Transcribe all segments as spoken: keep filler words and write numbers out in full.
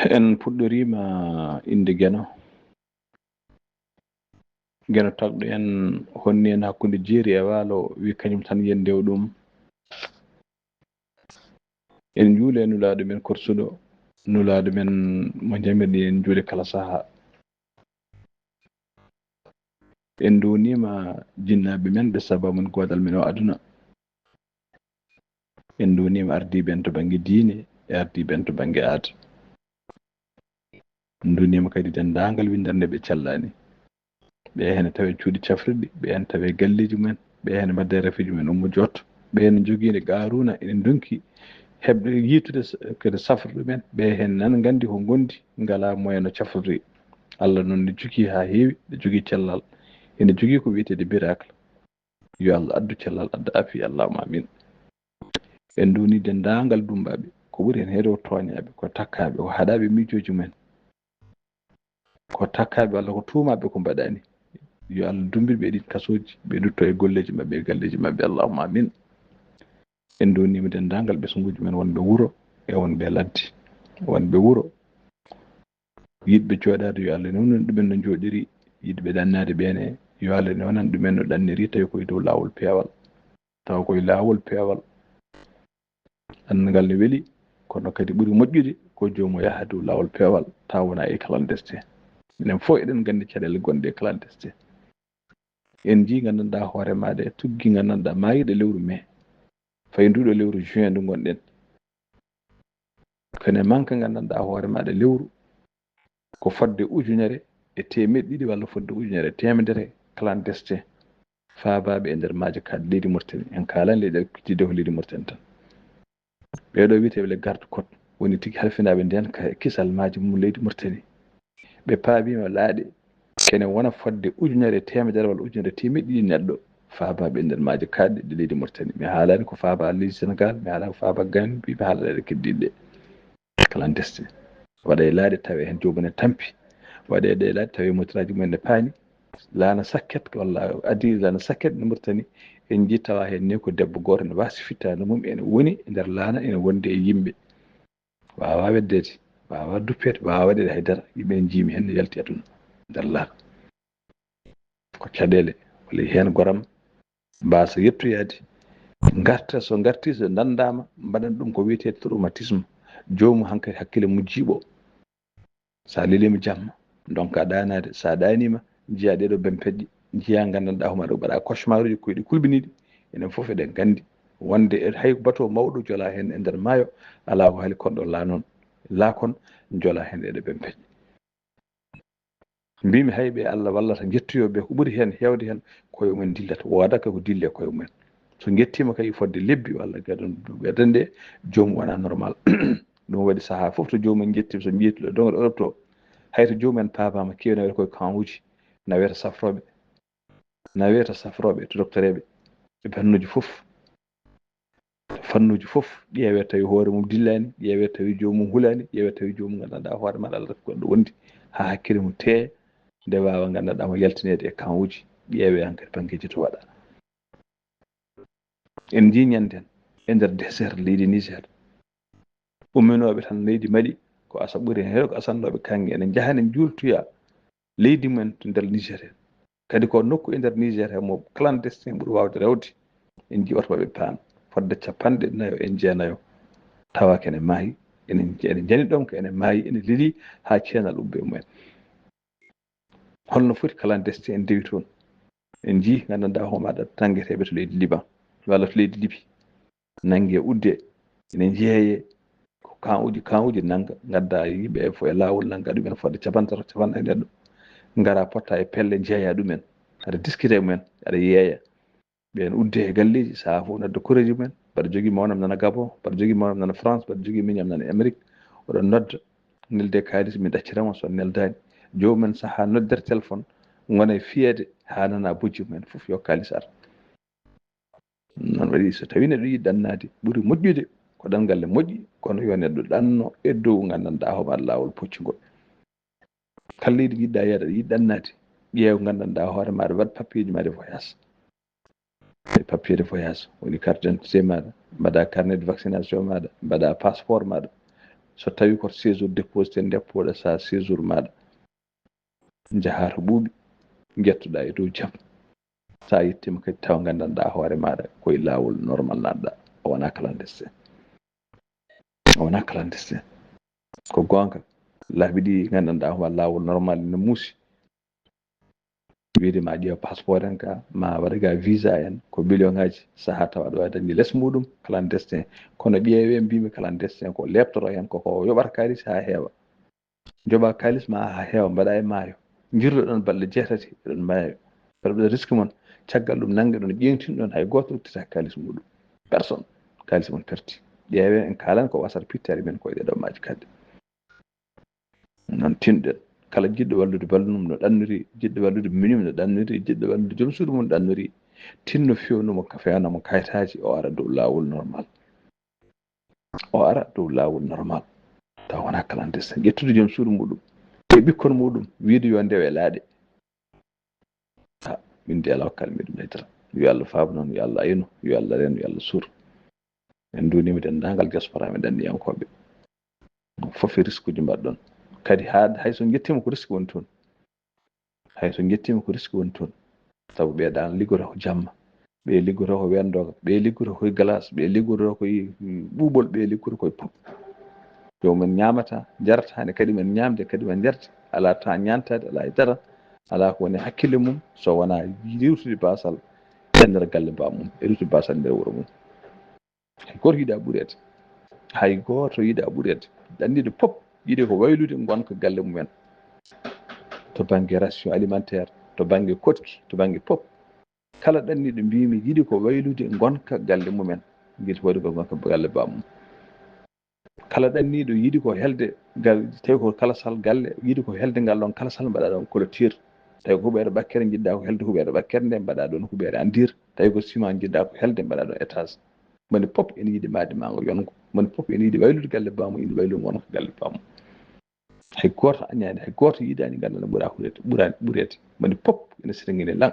En puɗɗoriima innde Geno. Geno tagɗo en, honni en hakkunde jeeri e waalo, wi kañum tan yen ndew ɗum. En njuule nulaaɗo men korsuɗo, nulaaɗo men mo njamirɗen en njuule kala sahaa. En nduuniima jinnaaɓe men ɓe sababu men goodal men o aduna. En nduuniima ardiiɓe en to bannge diine e ardiiɓe en to bannge aada. En nduuniima kadi denndaangal winndannde ɓe cellani. Ɓe heen tawe cuuɗi cafrirɗi, ɓe heen tawe galleeji mumen, ɓe heen mbaɗde rafiji mumen ummo jotto, ɓe heen njogiinde Qaaruuna ene ndonki heɓde yiitude s-, kadi safrude men, ɓe heen nan nganndi ko ngondi ngalaa moyen no cafrori. Allah noon ne jogii haa heewi, ne jogii cellal, ene jogii ko wiyeteede miracle. Yo Allah addu cellal, adda afi, Allahumma amin. En nduunii denndaangal dummbaaɓe, ko ɓuri heen heedo tooñaaɓe, ko takkaaɓe, ko haɗaaɓe miijooji mumen. Ko takkaaɓe walla ko tuumaaɓe ko mbaɗaani. Yo Allah dummbin ɓe e ɗin kasooji, ɓe ndutto e golleeji maɓɓe e galleeji maɓɓe. Allahumma amin. En nduuniima denndaangal ɓesnguuji men wonɓe wuro e wonɓe ladde, wonɓe wuro. Yiɗɓe jooɗaade yo Allah newnan ɗumen no njooɗiri, yiɗɓe ɗannaade ɓe ne yo Allah newnan ɗumen no ɗanniri, tawi ko e dow laawol peewal. Tawa ko e laawol peewal. Ɗanngal ne weli, kono kadi ɓuri moƴƴude ko joomum yaha dow laawol peewal, tawa wonaa e clandestin. Minen fof eɗen nganndi caɗeele gonɗe e clandestin. En njii nganndanɗaa hoore maaɗa e tuggi nganndanɗaa maayiiɗo lewru mee. Fay nduuɗo lewru juin ndu ngonɗen. Kono e manque nganndanɗaa hoore maaɗa lewru ko fodde ujunere e teemeɗɗe ɗiɗi walla fodde ujunere e teemedere clandestin faabaaɓe e nder maaje kaaɗɗe leydi Mauritanie. En kaalani leyɗe kiddiiɗe ko leydi Mauritanie tan. Ɓeeɗo wiyeteeɓe les gardes côtes woni tigi halfinaaɓe ndeen ka kisal maaje mum leydi Mauritanie. Ɓe paabiima laaɗe kene wona fodde ujunere e teemedere walla ujunere e teemeɗɗe ɗiɗi neɗɗo faabaaɓe e nder maaje kaaɗɗe ɗe leydi Mauritanie. Mi haalaani ko faaba leydi Sénégal, mi haalaani ko faaba Gambie, mi haalaani ɗe keddiiɗe ɗe. Clandestin. Waɗa e laaɗe tawa heen joomum ne tampi. Waɗa e ɗe laaɗe tawa motoraaji mumen ne paani. Laana sakket walla adii laana sakket ne Mauritanie. En njii tawa heen ni ko debbo gooto ne waasi fittaandu mum, ene woni e nder laana, ene wondi e yimɓe. Waawaa weddeede, waawaa duppeede, waawaa waɗeede hay dara. Yimɓe ne njii mi heen ne yalti aduna nder laana. Ko caɗeele, walla heen goram mbaasa yettoyaade. Ngarta, so ngartii, so nanndaama, mbaɗan ɗum ko wiyetee traumatisme. Joomum hankadi hakkille mum jiiɓo. So a leliima jamma, ndonkaa ɗaanaade. So a ɗaaniima, njiyaa ɗeeɗoo bempeƴƴe, njiyaa nganndanɗaa hoore maaɗa ko mbaɗaa cauchemar uji, ko ɗi kulɓiniiɗi. Enen fof eɗen nganndi wonde e hay bateau mawɗo jolaa heen e nder maayo, alaa ko haali kon ɗo laa noon. Laa kon jolaa heen e ɗe bempeƴƴe. Mbiimi hay ɓe Allah wallata njettoyoo ɓe, ko ɓuri heen heewde heen koye mumen dillata, woodaka ko dilli e koye mumen. So njettiima kay fodde lebbi walla gadon, gadon ɗe, joomum wonaa normal. Ɗum waɗi sahaa fof to joomum njettiima, so njeytuɗo dongre Europe to, hay to joomum en paabaama keewi nawete koye camp uji, nawete safrooɓe, nawete safrooɓe to doktoreeɓe e fannuuji fof. Fannuuji fof ƴeewee tawi hoore mum dillaani, ƴeewee tawi joomum hulaani, ƴeewee tawi joomum nganndanɗaa hoore maaɗa Allah rokki goɗɗo wondi haa hakkille mum tee, nde waawa nganndanɗaa mo yaltineede e camp uji, ƴeewee hankadi banngeeji to waɗa. En njii ñanden e nder désert leydi Niger, umminooɓe tan leydi Mali, ko asa ɓuri heen ko asannooɓe kaŋŋe, ene njaha ene njuultoya leydi mumen to nder Niger heen. Kadi ko nokku e nder Niger heen mo clandestin ɓuri waawde rewde. En njii oto maɓɓe paan fodde capanɗe nayo e jeenayo, tawa ko ene maayi, ene, ene njani ɗoon ko ene maayi, ene leli haa ceenal ubbe mumen. Holno foti clandestin en dewi toon? En njii, nganndanɗaa hoore maaɗa tanngeteeɓe to leydi Liban, walla to leydi Libi, nanngee uddee, ene njeeyee, ko camp uji, camp uji nannga, ngadda yimɓe e fof e laawol, nannga ɗumen fodde capanɗe tati, capanɗe nayi neɗɗo, ngara potta e pelle, njeeya ɗumen, aɗa diskita e mumen, aɗa yeeya. Ɓeen uddee e galleeji, sahaa fof nodda koreeji mumen, mbaɗa jogii mawnam nana Gabon, mbaɗa jogii mawnam nana France, mbaɗa jogii miñam nana Amérique, oɗon nodda, nelde kaalis, mi ɗaccira mo, so on neldaani. Joomum en sahaa noddere téléphone, ngona e fiyeede, haa nana bojji mumen fof, yo kaalis ar. Noon waɗi, so tawii neɗɗo yiɗi ɗannaade, ɓuri moƴƴude ko ɗanngal ne moƴƴi, kono yo neɗɗo ɗanno e dow nganndanɗaa hoore maaɗa laawol poccungol. Kala leydi njiɗɗaa yaade, aɗa yiɗi ɗannaade, ƴeew nganndanɗaa hoore maaɗa, waɗ papier ji maa de voyage. E papier de voyage, woni carte d'identité maaɗa, mbaɗa carnet de vaccination maaɗa, mbaɗa passeport maaɗa. So tawi ko séjour déposé, ndeppoɗa sa séjour maɗa, njaha to ɓuuɓi, njettoɗa e dow jam. Sa yettima kadi taw gandanɗa hoore maɗa koye lawol normal nanɗa, a wona clandestin. A wona clandestin. Ko gonga, laabi ɗi gandanɗa hoore lawol normal ne muusi. Wiide ma ƴeew passeport en ka, ma waɗa ga visa en, ko million ngaji, saha tawa aɗa wawi dañde less muɗum clandestin. Kono ƴeewe mbimi clandestin ko leptoro hen, koko yoɓata kalis ha heewa. Joɓa kalis ma ha heewa, mbaɗa e maayo. Jirloɗon balɗe jeetati, eɗon maayo. Mbaɗa risque mon, caggal ɗum nangeɗon, ƴeŋtinɗon, hay goto ruttata kalis muɗum. Personne, kalis mon perti. Ƴeewe, en kalan ko wasata pittari men koye ɗeɗo maaji kadi. Noon tinɗen, kala jiɗɗo wallude ballu mum no ɗannori, jiɗɗo wallude miñum no ɗannori, jiɗɗo wallude joom suudu mum ɗannori. Tinno fewnu mo, ka fewna mo kayitaaji, o ara dow laawol normal. O ara dow laawol normal. Taw wona clandestin. Ƴettude joom suudu muɗum e ɓikkon muɗum, wiide yo ndewe laaɗe. Ah, min de ala hokkal miɗum maytata. Yo Allah faabo noon, yo Allah aynu, yo Allah reen, yo Allah suur. En nduunima denndaangal diaspora men ɗanniyankooɓe. Ɗum fof e risque uji mbaɗɗon. Kadi haa, hay so njettiima ko risque woni toon. Hay so njettiima ko risque woni toon. Sabu ɓee ɗaan liggotoo ko jamma. Ɓee liggotoo ko weendoga. Ɓee liggotoo ko e glace. Ɓee liggotoo ko e, mm, ɓuuɓol. Ɓee liggotoo ko e pop. Joomum en ñaamata, njarata, hannde kadi men ñaamde, kadi men njarde. Alaa taa ñaantaade, alaa e dara. Alaa ko woni hakkille mum, so wonaa riiwtude baasal e nder galle baamum, e riiwtude baasal e nder wuro mum. Hay gooto yiɗaa ɓureede. Hay gooto yiɗaa ɓureede. Ɗanniiɗo pop yiɗi ko waylude ngonka galle mumen. To bannge ration alimentaire, to bannge koɗki, to bannge pop. Kala ɗanniiɗo mbimi yiɗi ko waylude ngonka galle mumen. Yiɗi ko waylude ngonka galle baamum. Kala ɗanniiɗo yiɗi ko helde gal, tawi ko kalasal galle, yiɗi ko helde ngal ɗon kalasal, mbaɗa ɗon clôture. Tawi ko huɓeere ɓakkere njiɗɗa ko helde huɓeere ɓakkere nde, mbaɗa ɗon huɓeere andir. Tawi ko ciment njiɗɗa ko helde, mbaɗa ɗon étage. Moni pop ene yiɗi maadi ma ngo yongo. Moni pop ene yiɗi waylude galle baamum, ene waylude ngonka galle baamum. Hay gooto añaani, hay gooto yiɗaani nganndana ɓura hureede, ɓuraani ɓureede. Moni pop ene sirŋini lan.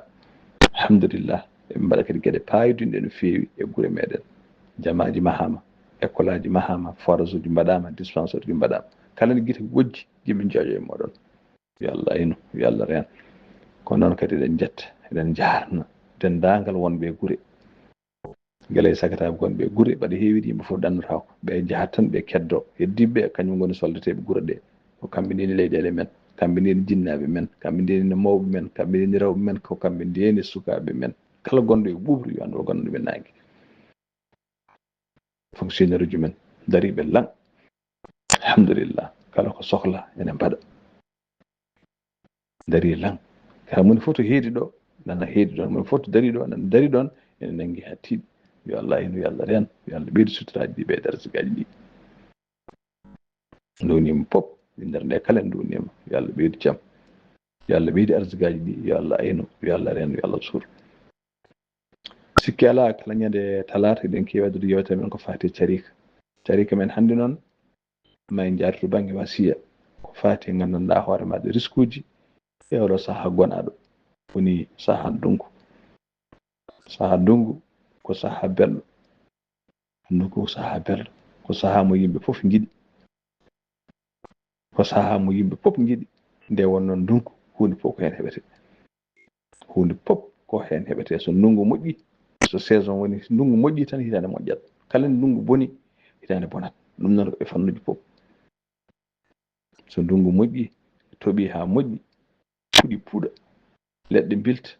Alhamdulillah, eɓe mbaɗa kadi geɗe paayodinɗe no feewi e gure meɗen. Jamaaji mahaama, école aji mahaama, forage uji mbaɗaama, dispensaire uji mbaɗaama. Kala nde gite wojji, yimɓe njooƴo e mooɗon. Yo Allah aynu, yo Allah reen. Ko noon kadi eɗen njetta, eɗen njaarna denndaangal wonɓe e gure. Gila e sakataaɓe gonɓe e gure, ɓaɗa heewiiɗo yimɓe fof ɗannotaako. Ɓe njahat tan, ɓe keddo. Heddiiɓe ɓe, kañum ngoni soldateeɓe gure ɗe. Ko kamɓe ndeni leyɗeele men, kamɓe ndeni jinnaaɓe men, kamɓe ndeni mawɓe men, kamɓe ndeni rewɓe men, ko kamɓe ndeni sukaaɓe men. Kala gonɗo e ɓuuɓri, yo anndu o ganndo men naange. Fonctionnaire uji men, dariiɓe lan. Alhamdulillah, kala ko sohla, ene mbaɗa. Dari lan. Kala moni fof to heedi ɗo, nana heedi ɗon. Moni fof to dari ɗo, nana dari ɗon, ene nangi haa tiiɗi. Yo Allah aynu, yo Allah reen, yo Allah ɓeydu suturaaji ɗi, ɓeyda arsigaaji ɗi. Nduunima pop, e nder nde kala nduunima. Yo Allah ɓeydu jam. Yo Allah ɓeydu arsigaaji ɗi, yo Allah aynu, yo Allah reen, yo Allah suur. Sikki alaa, kala ñande talaata eɗen keewi addude yewtere men ko faati e carika. Carika men hannde noon, ma en njaartu bannge wasiya. Ko faati e nganndanɗaa hoore maaɗa riskuuji e oɗo sahaa gonaaɗo. Woni sahaa ndungu. Sahaa ndungu ko sahaa belɗo. Ndungu ko sahaa belɗo. Ko sahaa mo yimɓe fof njiɗi. Ko sahaa mo yimɓe fof njiɗi. Nde wonnoo ndungu, huunde fof ko heen heɓetee. Huunde fof ko heen heɓetee. So ndungu moƴƴi, so saison woni, so ndungu moƴƴi tan, hitaande moƴƴat. Kala nde ndungu boni, hitaande bonat. Ɗum noon ko e fannuuji fof. So ndungu moƴƴi, toɓi haa moƴƴi, puɗi puɗa, leɗɗe mbilta,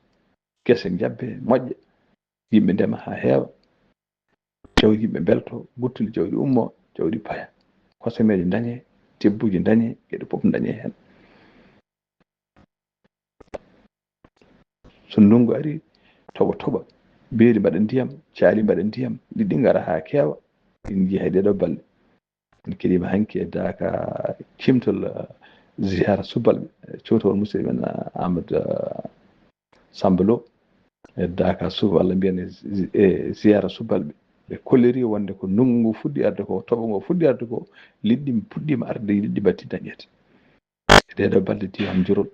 gese njabbe, moƴƴa, yimɓe ndema haa heewa, jawdi yimɓe mbelto, guttuli jawdi ummo, jawdi paya, kosameeje ndañe, tebbuji ndañe, geɗe fof ndañe heen. So ndungu ari, toɓa toɓa, beeli mbaɗa ndiyam, caali mbaɗa ndiyam, liɗɗi ngara haa keewa. En njii hay ɗeɗo balɗe. En keɗiima hanki e daaka cimtol, eh, ziyara subalɓe, eh, cowtowol musidɗo men, eh, Amadou, eh, Samba Lo. E daaka suba, walla mbiyen e zi-, e ziyara subalɓe. Ɓe kolliri wonde ko ndungu ngu fuɗɗi arde ko, toɓo ngo fuɗɗi arde ko, liɗɗi puɗɗiima arde, liɗɗi mbaɗti dañeede. E ɗeɗo balɗe diwan Njurol.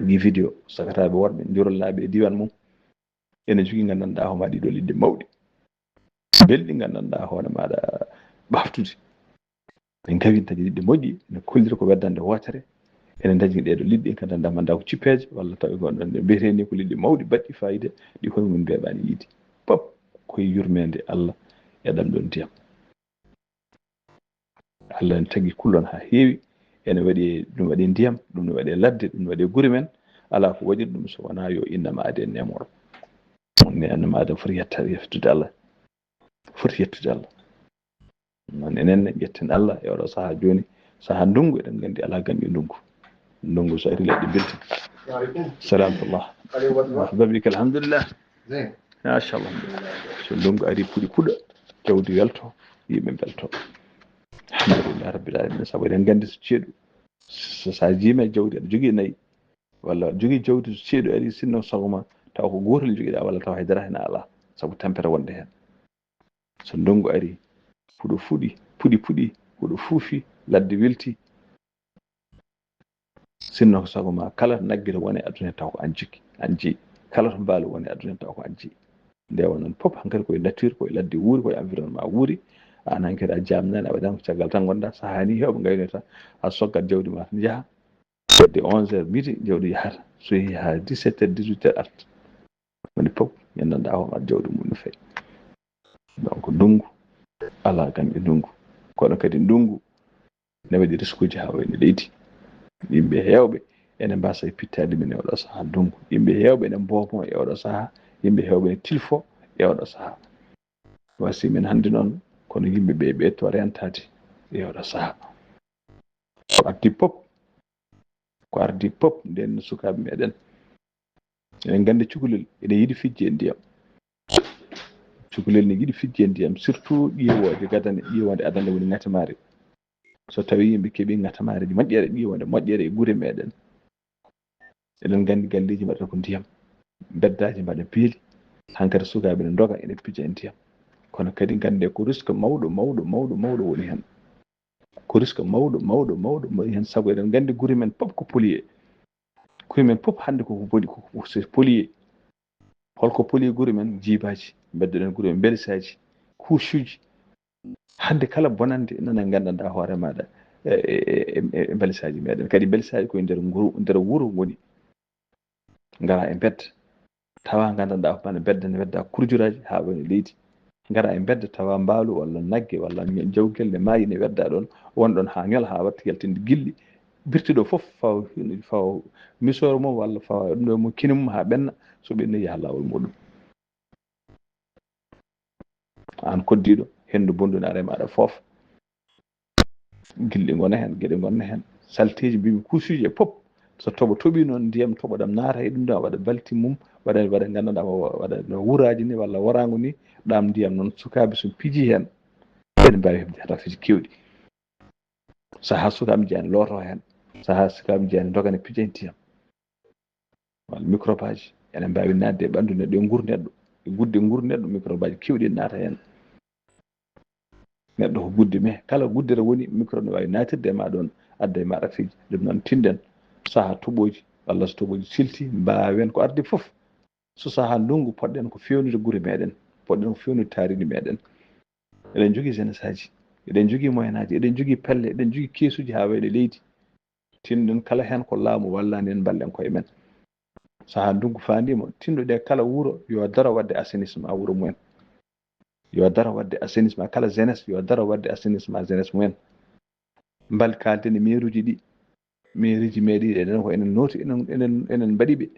Ɗi vidéo, sakataaɓe worɓe, Njurolnaaɓe e diwan mum. Ene jogii nganndanɗaa hoore maaɗa ɗiɗo liɗɗi mawɗi. Belɗi nganndanɗaa hoore maaɗa ɓaftude. En ngawintaji liɗɗi moƴƴi, ene kollira ko weddande wootere. Ene ndañi ɗee ɗo liɗɗi, en kadi anndaa ma ndaw ko cippeeje, walla tawi ko ɗon ɗe mbiyetee ni ko liɗɗi mawɗi, baɗɗi faayiida, ɗi hono mum mbeeɓaani yiide. Pop ko e yurmeende Allah e ɗam ɗon ndiyam. Allah ene tagi kullon haa heewi, ene waɗi, ɗum waɗi ndiyam, ɗum ne waɗi ladde, ɗum ne waɗi gure men. Alaa ko waɗiri ɗum so wonaa yo innama aden nemoro. Ne annama aden foti yetta-, yettude Allah. Foti yettude Allah. Noon enen ne ƴetten Allah e oɗo sahaa jooni, sahaa ndunngu, eɗen nganndi alaa ganndi ndunngu. Ndunngu so ari leɗɗe mbelti. Salamtullah. Marhaba bik, alhamdulillah. Machallah. So ndunngu ari puɗi puɗa, jawdi welto, yimɓe mbelto. Alhamdulillah rabbil alamin. Sabu eɗen nganndi so ceeɗu, so sa jiima e jawdi aɗa jogii nayi, walla aɗa jogii jawdi so ceeɗu ari, sinno sago ma, taw ko gootel jogiɗa, walla taw haydara heen alaa, sabu tampere wonde heen. So ndunngu ari, huɗo fuɗi, puɗi puɗi, huɗo fuufi, ladde welti. Sinno ko sago ma, kala to nagge to woni e aduna taw ko an jikki, an jeyi. Kala to mbaalu woni e aduna taw ko an jeyi. Nde wonnon pop hankadi koye nature, koye ladde wuuri, koye environnement wuuri. An hankadi a jaamnaani, a waɗaama ko caggal tan ngonɗa. Sahaa ni heewɓe ngaynoyta, a soggat jawdi ma tan njaha. Wadde onze heures midi, jawdi yahata. So yehi haa dix-sept heures, dix-huit heures arta. Woni pop, ñanndanɗaa hoore maa jawdi mum no feƴƴi. Donc, ndunngu, alaa kam e ndunngu. Kono kadi ndunngu ne waɗi riskuuji haa wayno leydi. Yimɓe heewɓe ene mbasa e pittaali men e oɗo sahaa ndunngu. Yimɓe heewɓe ene mboomo e oɗo sahaa. Yimɓe heewɓe ene tilfo e oɗo sahaa. Wasi men hannde noon, kono yimɓe ɓe, ɓe to rentaade e oɗo sahaa. Ko addi pop, ko ardi pop, nden sukaaɓe meɗen. Eɗen nganndi cukalel, eɗen yiɗi fijje e ndiyam. Cukalel ne yiɗi fijje e ndiyam, surtout ƴiwooje gadane, ƴiwoonde adannde woni ŋatamaari. So tawii yimɓe keɓii ŋatamaareeji moƴƴere, ƴiwoonde moƴƴere e gure meɗen, eɗen nganndi galleeji mbaɗata ko ndiyam, mbeddaaji mbaɗa beeli, hankadi sukaaɓe ne ndoga, ene pija e ndiyam. Kono kadi nganndee ko risque mawɗo, mawɗo, mawɗo, mawɗo woni heen. Ko risque mawɗo, mawɗo, mawɗo woni heen, sabu eɗen nganndi gure men pop ko polier. Gure men pop hannde ko, ko boni, ko, ko c'est polier. Holko polier gure men? Jiibaaji, mbeddoɗen gure men, mbalisaaji, couche uji. Hannde kala bonannde nana nganndanɗaa hoore maaɗa e, e, e, e, e mbalisaaji meɗen. Kadi mbalisaaji koye nder nguru, nder wuro ngoni. Ngara e mbedda. Tawa nganndanɗaa hoore maaɗa mbedda ne wedda kurjuraaji haa woni leydi. Ngara e mbedda tawa mbaalu walla nagge walla jawgel ne maayi ne wedda ɗon, won ɗon haa ñola haa watta yaltinde gilɗi. Birti ɗo fof fawa, fawa misooro mum walla fawa ɗum ɗo mo kine mum haa ɓenna, so ɓenni yaha laawol muɗum. Aan koddiiɗo, henndu bonɗo ne ara e maaɗa fof. Gilɗi ngona heen, geɗe ngona heen. Salteeji mbimi kuusuuji e pop. So toɓo toɓii noon, ndiyam toɓo ɗam naata e ɗum ɗam, waɗa balti mum, waɗa, waɗa nganndanɗaa, waɗa no wuraaji ni walla woraango ni, ɗam ndiyam noon sukaaɓe so piji heen, eɗen mbaawi heɓde rafiji keewɗi. Sahaa sukaaɓe njiyaani looto heen, sahaa sukaaɓe njiyaani ndogane pija e ndiyam. Walla microbe aji ene mbaawi naatde e ɓanndu neɗɗo, e nguru neɗɗo, e gudde nguru neɗɗo, microbe aji keewɗi naata heen. Neɗɗo ko gudde, mais kala guddere woni, microbe ne waawi naatirde e ma ɗoon, adda e ma rafiji. Ɗum noon, tinɗen sahaa toɓooji, walla so toɓooji silti, mbaawen ko ardi fof. So sahaa ndunngu, poɗɗen ko feewnude gure meɗen, poɗɗen ko feewnude taariindi meɗen. Eɗen njogii jeunesse aji, eɗen njogii moyen aji, eɗen njogii pelle, eɗen njogii keesuuji haa wayde leydi. Tinɗen kala heen ko laamu wallani en, mballen koye men. Sahaa ndunngu faandiima, tinɗo ɗe kala wuro yo daro waɗde assainissement wuro mumen. Yo daro waɗde assainissement, kala jeunesse yo daro waɗde assainissement jeunesse mumen. Mbal kaalten e mairie uji ɗi, mairie ji meɗen, eɗen ko enen nooti, enen, enen, enen mbaɗi ɓe.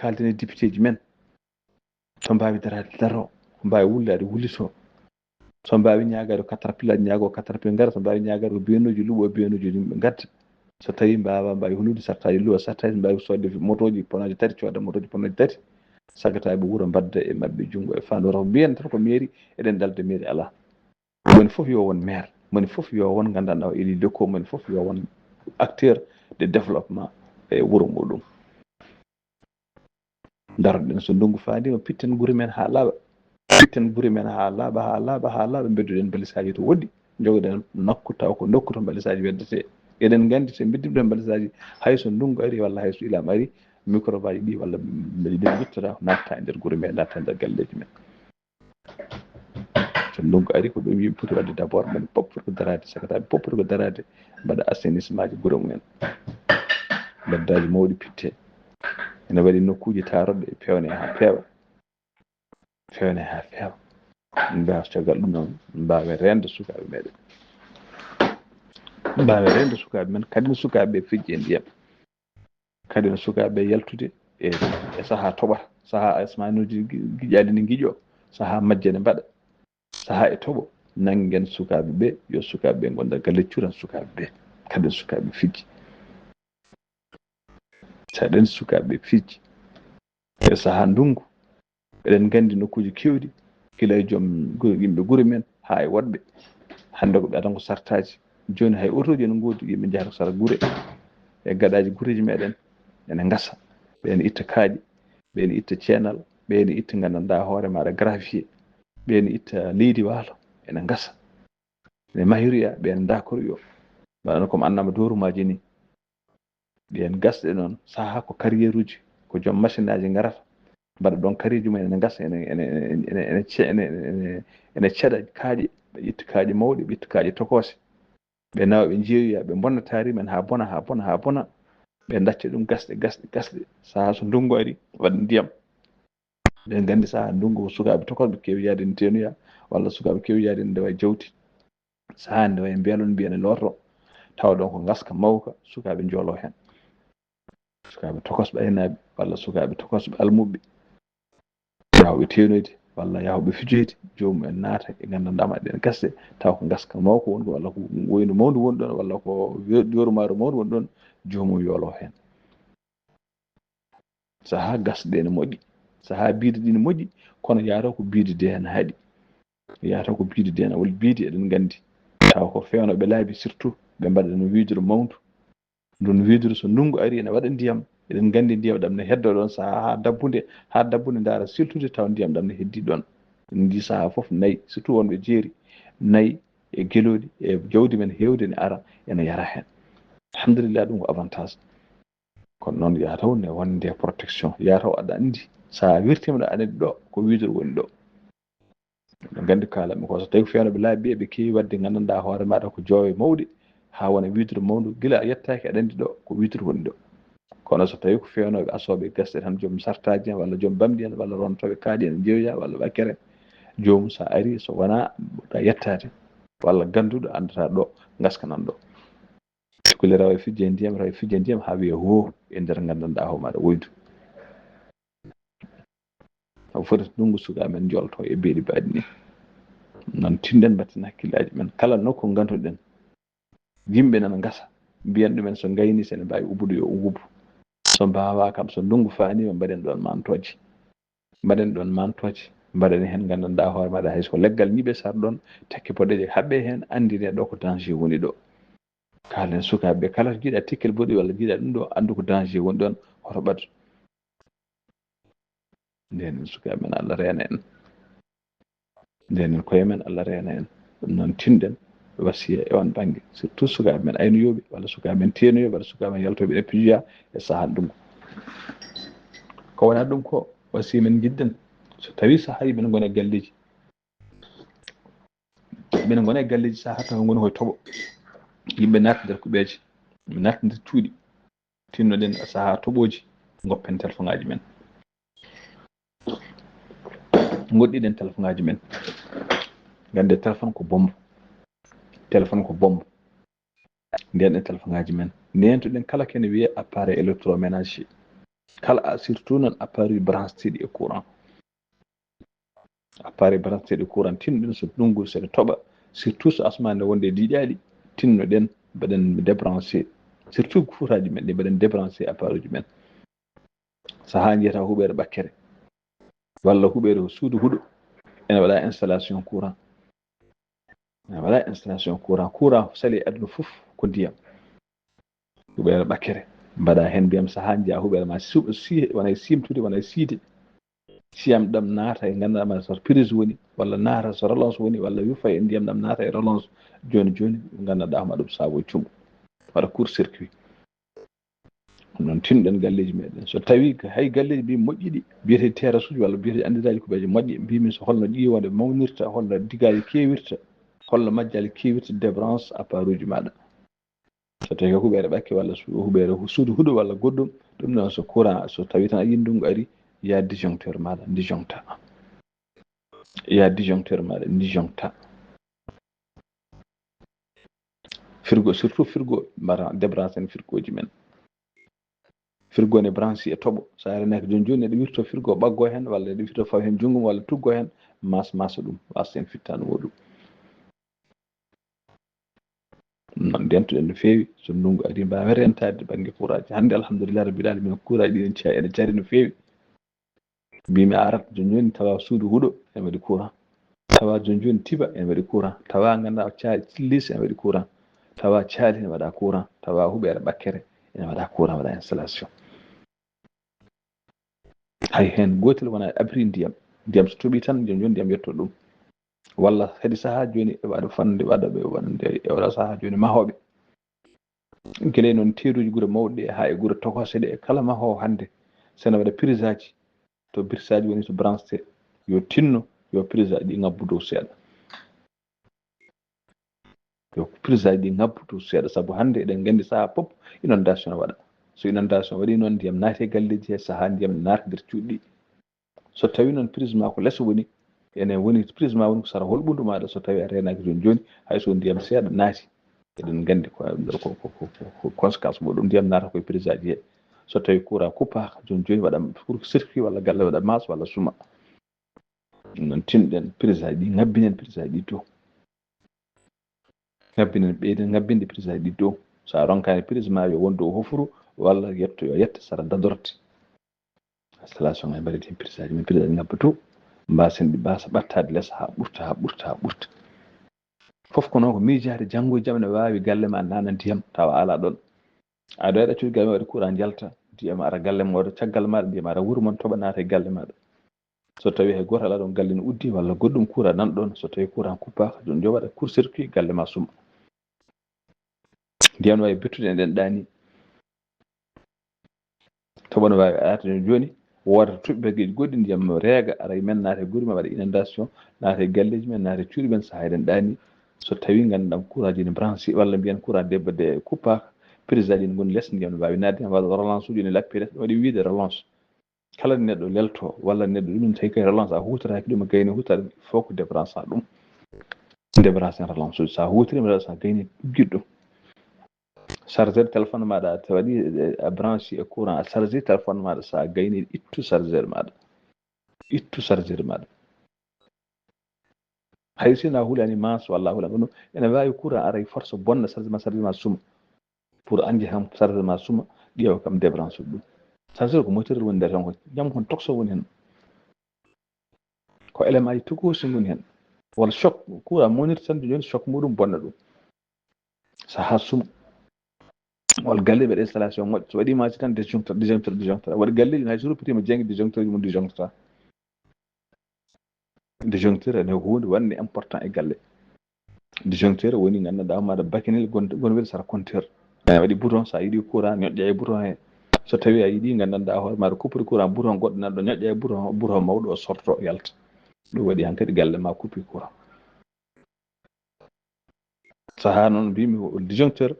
Kaalten e député ji men. So mbaawi daraade daro, so mbaawi wullaade wullito. So mbaawi ñaagaade ko caterpillar ñaago caterpillar ngara, so mbaawi ñaagaade ko beenuuji luɓo beenuuji yimɓe ngadda. So tawii mbaawa, mbaawi hunnude sartaaji luɓa sartaaji, mbaawi soodde motooji ponooji tati, cooda motooji ponooji tati. Sagataaɓe wuro mbadda e maɓɓe junngo e faandu. Wata ko mbiyen tan ko mairie, eɗen dalda mairie alaa. Moni fof yo won maire, moni fof yo won nganndanɗaa o élu locaux, moni fof yo won acteur de développement e wuro muɗum. Daroɗen so ndunngu faandiima, pitten gure men haa laaɓa. Pitten gure men haa laaɓa, haa laaɓa, haa laaɓa, mbeddoɗen mbalisaaji to woɗɗi. Njogoɗen nokku taw ko nokku to mbalisaaji weddetee. Eɗen nganndi so mbeddiɗen mbalisaaji, hay so ndunngu ari walla hay so ilaama ari, microbe aji ɗi walla mbeɗi ɗi njottata, natta e nder gure men, natta e nder galleeji men. So Ndungu ari ko ɗum yimɓe poti waɗde d'abord, mbaɗi pop poti ko daraade, sakataaɓe pop poti ko daraade, mbaɗa assainissement ji gure mumen. Mbeddaaji mawɗi pitte. Ene waɗi nokkuuji taaroɗe e peewne haa peewa. Feewne haa feewa. Mbaawa caggal ɗum noon, mbaawa reende sukaaɓe meɗen. Mbaawa reende sukaaɓe men, kadi no sukaaɓe ɓe fijji e ndiyam. Kadi no sukaaɓe ɓe yaltude e, e sahaa toɓata, sahaa asmanuuji gi-, giƴaaɗi ne ngiƴo, sahaa majje ne mbaɗa, sahaa e toɓo. Nanngen sukaaɓe ɓe, yo sukaaɓe ɓe ngonda galle cuuran sukaaɓe ɓe. Kadi no sukaaɓe fijji. Saɗen sukaaɓe fijji. E sahaa ndunngu, eɗen nganndi nokkuuji keewɗi, gila e joom gu-, yimɓe gure men haa e woɗɓe. Hannde ko ɓe adana ko sartaaji. Jooni hay otooji ene ngoodi, yimɓe njahata ko sara gure. E gaɗaaji gureeji meɗen ene ngasa. Ɓe ene itta kaaƴe, ɓe ene itta ceenal, ɓe ene itta nganndanɗaa hoore maaɗa gravier, ɓe ene itta leydi waalo, ene ngasa. Ene mahiroya, ɓe ene ndakoroyo. Mbaɗana ko annama doorumaaji ni. Ɗiyen gasɗe noon, sahaa ko carrière uji, ko joom machine aji ngarata, mbaɗa ɗoon carrière uji mumen ene ngasa, ene, ene, ene, ene, ene ce-, ene, ene, ene ceɗa kaaƴe, ɓe ƴetta kaaƴe mawɗe, ɓe ƴetta kaaƴe tokoose. Ɓe nawa, ɓe njeeyoya, ɓe mbonna taari men haa bona, haa bona, haa bona. Ɓe ndacca ɗum gasɗe, gasɗe, gasɗe. Sahaa so ndunngu ari, waɗa ndiyam. Ɓe nganndi sahaa ndunngu ko sukaaɓe tokosɓe keewi yahde ne teenoya, walla sukaaɓe keewi yahde ne ndewa jawdi. Sahaa nde wayi mbelon mbiyen e looto, tawa ɗon ko ngaska mawka, sukaaɓe njoolo heen. Sukaaɓe tokosɓe aynaaɓe, walla sukaaɓe tokosɓe almuɓɓe. Yahooɓe teenoyde, walla yahooɓe fijoyde, joomum en naata e nganndanɗaa ma ɗen gasɗe, tawa ko ngaska mawka woni ɗon, walla ko woynu mawndu woni ɗon, walla ko we-, joorumaaro mawndu woni ɗon, joomum yoolo heen. Sahaa gasɗe ene moƴƴi, sahaa biide ɗi ne moƴƴi, kono yaata ko biide de ene haaɗi. Yaata ko biide de ene, walla biide eɗen nganndi. Tawa ko feewnooɓe laabi surtout, ɓe mbaɗa no wiidoro mawndu. Ndun wiidoro so ndunngu ari ene waɗa ndiyam, eɗen nganndi ndiyam ɗam ne heddo ɗon sahaa haa dabbunde, haa dabbunde ndaara siltude tawa ndiyam ɗam ne heddi ɗon. Ndi sahaa fof nayi, surtout wonɓe jeeri, nayi e gelooɗi e jawdi men heewde ne ara ene yara heen. Alhamdulillah, ɗum ko avantage. Kono noon, yaa taw ne wonde protection, yaa taw aɗa anndi, so a wirtiima ɗo, aɗa anndi ɗo ko wiidoro woni ɗo. Eɗen nganndi, kaalatmi ko, so tawi ko feewnooɓe laabi ɓe, ɓe keewi waɗde, nganndanɗaa hoore maaɗa ko joowe mawɗe, haa wona wiidoro mawndu, gila a yettaaki, aɗa anndi ɗo ko wiidoro woni ɗo. Kono so tawi ko feewnooɓe asooɓe gasɗe tan, joom sartaaji en, walla joom bamɗi en, walla rontooɓe kaaƴe en, jeeya, walla ɓakkere, joomum so a arii, so wonaa a yettaade, walla gannduɗo, anndataa ɗo ngaska nan ɗo. Cukalel rawa e fijje e ndiyam, rawa e fijje e ndiyam haa wiya hoo e nder nganndanɗaa hoore maaɗa woydu. Sabu foti ndunngu sukaaɓe men njolto e beeli mbaɗi ni. Noon tinɗen mbatten hakkillaaji men. Kala nokku ngannduɗen yimɓe nana ngasa, mbiyen ɗumen so ngayni so ene mbaawi ubude yo ubu. So mbaawaa kam, so ndunngu faaniima mbaɗen ɗoon mantooji. Mbaɗen ɗoon mantooji, mbaɗen heen nganndanɗaa hoore maaɗa hay so ko leggal ñiɓe sar ɗoon, tekke boɗeeje haɓɓe heen, anndine ɗo ko danger woni ɗo. Kaalen sukaaɓe ɓe kala to jiiɗa tekkel boɗi walla jiiɗa ɗum ɗo, anndu ko danger woni ɗoon, hoto ɓad. Ndenen sukaaɓe men, Allah reena en. Ndenen koye men, Allah reena en. Ɗum noon tinɗen wasiya e on bannge, surtout sukaaɓe men aynuyooɓe, walla sukaaɓe men teenoyooɓe, walla sukaaɓe men yaltooɓe e pijoya e sahaa ndunngu. Ko wonaa ɗum ko wasiya men njiɗɗen, so tawii sahaa yimɓe ne ngona e galleeji, yimɓe ne ngona e galleeji sahaa tawa ngoni koye toɓo, yimɓe naata nder kuɓeeje, yimɓe naata nder cuuɗi, tinnoɗen sahaa toɓooji, ngoppen telefoŋaaji men. Ngoɗɗiɗen telefoŋaaji men. Ngannde téléphone ko bombe. Téléphone ko bombe. Ndenen telefoŋaaji men. Ndentoɗen kala kene wiyee appareil électroménager. Kala a-, surtout noon appareil brancheteeɗi e courant. Appareil brancheteeɗi e courant, tinnoɗen so ndunngu, so ene toɓa, surtout so asmaane wonde e diƴaaɗi, tinnoɗen, mbaɗen débranché. Surtout fuutaaji men ɗi, mbaɗen débranché appareil uji men. Sahaa njiyata huɓeere ɓakkere, walla huɓeere ko suudu huɗo, ene waɗa installation courant. Ene waɗa installation courant. Courant sali e aduna fof ko ndiyam. Huɓeere ɓakkere, mbaɗa heen ndiyam, sahaa njiya huɓeere ma su-, si-, wona e siimtude, wona e siide. Siyam ɗam naata e nganndanɗaa ma so prise woni, walla naata so relance woni, walla yufa e ndiyam ɗam naata e relance. Jooni jooni, nganndanɗaa ma ɗum saabo e cumu. Waɗa court circuit. Noon tinɗen galleeji meɗen. So tawi hay galleeji mbi moƴƴiɗi, mbiyete terrasuuji walla mbiyete anndiraaji kuɓeeje moƴƴe, mbimi so holno ƴiwonde mawnirta, holno digaaji keewirta, holno majjaali keewirta, débranche appareil uji maɗa. So tawi ko huɓeere ɓakke walla su-, huɓeere hu-, suudu huɗo walla goɗɗum, ɗum noon so courant, so tawi tan a yii ndungu ari, ya disjoncteur maɗa, disjoncta. Ya disjoncteur maɗa, disjoncta. Frigo, surtout frigo, mbaɗa débranche en frigoji men. Frigo ne branche e toɓo. So a renaki joni joni, eɗe wirto frigo ɓaggo hen, walla eɗe wirto faw hen jungo mum, walla tuggo hen, mas, masa ɗum, wasta hen fittanu muɗum. Noon ndentuɗen no feewi, so ndungu ari, mbaawen rentaade bannge kuuraaji. Hannde, alhamdulillahi rabbil aalamiina, kuuraaji ɗi ene ca-, ene cari no feewi. Mbimi a arat joni joni, tawa suudu huɗo ene waɗi courant, tawa joni joni tiba ene waɗi courant, tawa ngannduɗaa caali, lis ene waɗi courant, tawa caali ene waɗa courant, tawa huɓeere ɓakkere ene waɗa courant, waɗa installation. Hay heen gootel wonaa abri ndiyam. Ndiyam so toɓii tan, joni joni ndiyam yetto ɗum. Walla heɗi sahaa jooni e waɗa fande, waɗa ɓe wonande e oɗo sahaa jooni mahooɓe. Gila e noon teeruuji gure mawɗe ɗe, haa e gure tokose ɗe, kala mahoowo hannde, so ene waɗa prise aji, to prise aji woni to branche, yo tinno, yo prise aji ɗi ngabbu dow seeɗa. Yo prise aji ɗi ngabbu dow seeɗa, sabu hannde eɗen nganndi sahaa fof inondation waɗa. So inondation waɗi noon, ndiyam naati e galleeji he, sahaa ndiyam naata nder cuuɗi. So tawi noon prise ma ko les woni, ene woni prise ma woni ko sara holɓundu maɗa, so tawi a reenaki joni joni, hay so ndiyam seeɗa naati, eɗen nganndi ko, ko, ko, ko, ko conséquence muɗum, ndiyam naata koye prise aji he. So tawi courant kuppaka joni joni, waɗa court circuit walla galle waɗa mas walla suma. Noon tinɗen prise aji ɗi, ngabbinen prise aji ɗi to. Ngabbinen, ɓeyden ngabbinde prise aji ɗi dow. So a ronkani prise ma yo won dow hofuru walla yetto yo yette sara dadorte. Installation e mbaɗi heen prise aji, min prise aji ngabba to. Mbasen ɗi mbasa ɓattaade les haa ɓurta, haa ɓurta, haa ɓurta. Fof ko noon ko miijaade janngo e jam ne waawi galle ma nana ndiyam tawa ala ɗoon. Aɗa wawi ɗaccude galle ma waɗi courant jalta, ndiyam ara galle ma waɗa caggal maɗa, ndiyam ara wuro mon toɓa naata e galle maɗa. So tawi hay gooto alaa ɗoon galle no uddi walla goɗɗum courant nan ɗoon, so tawi courant kuppaka, ɗum yo waɗa court circuit galle ma suma. Ndiyam no waawi bettude e nden ɗaani. Toɓo no waawi arde jooni jooni, wooda to toɓɓi baggeeji goɗɗi, ndiyam no reega, ara e men naata e guri men waɗa inondation, naata e galleeji men, naata e cuuɗi men, sahaa eɗen ɗaani. So tawi ngannduɗaa courant ji ne branché walla mbiyen courant debbo de kuppaka, prise aji ne ngoni les, ndiyam no waawi naatde, waɗa relance uji ne lappi les, ɗum waɗi wiyde relance. Kala neɗɗo lelto walla neɗɗo ɗum tawi kay relance a hutoraki ɗum, a gayni hutorade, il faut que débranche ɗum. Débranche en relance uji. Sa hutiri relance a gayni ɗum. Chargeur téléphone maɗa a waɗi, eh, a branché e courant, a chargé téléphone maɗa, sa gayni ittu chargeur maɗa. Ittu chargeur maɗa. Hay si a hulani mas walla a hulani ɗum, ene waawi courant ara e force bonna chargeur ma, chargeur ma suma. Pour an jehan chargeur ma suma, ƴeewa kam débranché ɗum. Chargeur ko moteur woni nder tan, ko jam kon tokso woni hen. Ko élément ji tokosi ngoni hen. Walla choc, courant monir tan joni choc muɗum bonna ɗum. Saha suma. Walla galle mbaɗa installation moƴƴo. So waɗi machine tan disjoncteur, disjoncteur, disjoncteur. Waɗi galleji hay so ruppitima janggi disjoncteur ji mum disjoncteur. Disjoncteur ene ko huunde wande important e galle. Disjoncteur woni nganndanɗaa maɗa bakinel gon-, gon wiyde sara compteur. A waɗi bouton, so a yiɗi courant, ñoƴƴa e bouton he. So tawi a yiɗi nganndanɗaa hoore maɗa coupure courant, bouton goɗɗo nan ɗo, ñoƴƴa e bouton, bouton mawɗo o sorto yalta. Ɗum waɗi hankadi galle ma coupure courant. Saha noon mbimi ko disjoncteur,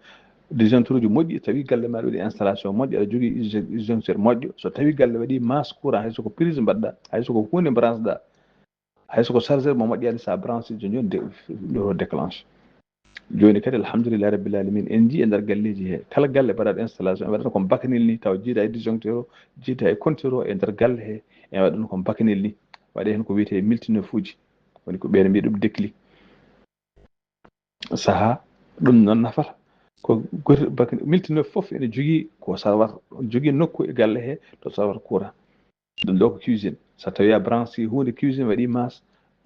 disjoncteur uji moƴƴi, tawi galle maɗa waɗi installation moƴƴo, aɗa jogii disjoncteur moƴƴo. So tawi galle waɗi mas courant, hay so ko prise mbaɗɗa, hay so ko huunde branche ɗa, hay so ko chargeur mo moƴƴani, sa branché joni joni de-, ɗo déclenche. Joni kadi alhamdulillahi rabbil alamin, en jii e nder galleji he, kala galle mbaɗaɗo installation, en waɗata ko bakanel ni, tawa jiida e disjoncteur o, jiida e compteur o e nder galle he, en waɗa ɗum ko bakanel ni. Waɗe hen ko wiyete multineuf uji, woni ko ɓeɗe mbiya ɗum déclic. Saha ɗum noon nafata. Ko gotel bak-, multineuf fof ene jogii ko sarwata, jogii nokku e galle he to sarwata courant. Ɗum ɗo ko cuisine. So tawi a branché huunde cuisine waɗi mas,